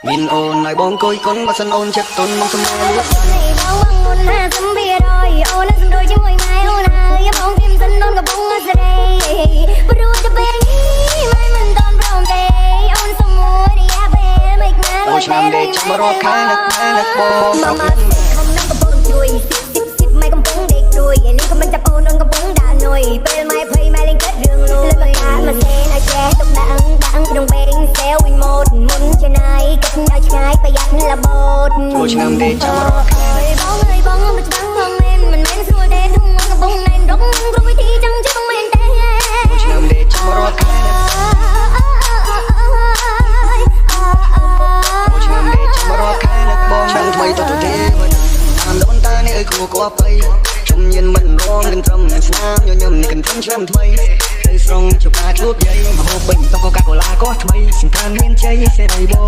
មានអូនឲ្យបងគួយកុនបើសិនអូនចិត្តទុនមកសម្ដែងលក់ នេះបងបងមុន50%អូននឹងសម្រួលជាមួយម៉ែអូនហើយបងធៀមសិនអូនកំពុងសេរីព្រោះទៅពេលនេះម៉ែមិនតន់ព្រមទេអូនសុំមួយរយៈពេលមិនណា ចូលឆ្នាំទេចាំរាប់ខែនឹកម៉ែនឹកបង មកមកខំនឹងកំពុងជួយស៊ីស៊ីស៊ីម៉ែកំពុងដេកជួយលីងក៏មិនចាប់អូនអូនកំពុងដាក់នុយពេលម៉ែភ័យម៉ែលេងគិតរឿងលុយលើមកកាមកសេនឲ្យចេះទុកដាក់ដាក់ក្នុងបេងសេវវិញម៉ូតមុនចំណាយគិតឲ្យឆ្ងាយប្រយ័ត្នលបោត ចូលឆ្នាំទេចាំរាប់ខែ បងអើយបងមិនច្បាស់បងមែនមិនមែនស្រួលទេធំកំពុងណែនរកគ្រប់វិធីចង់ជិះបងមែនទេ ចូលឆ្នាំទេចាំរាប់ខែចូលឆ្នាំទេចាំរាប់ខែនឹកបងឆ្នាំថ្មីទៅទៅទេតាមដូនតានេះអើយគួគប្បីជំញៀនមិនរងកន្ត្រឹមស្នាមញញឹមនេះកន្ត្រឹមឆ្នាំថ្មីទៅស្រង់ជបាជួបយាយមហូបពេញតុកូកាកូឡាក៏ថ្មីសង្គ្រាមមានជ័យសេរីបង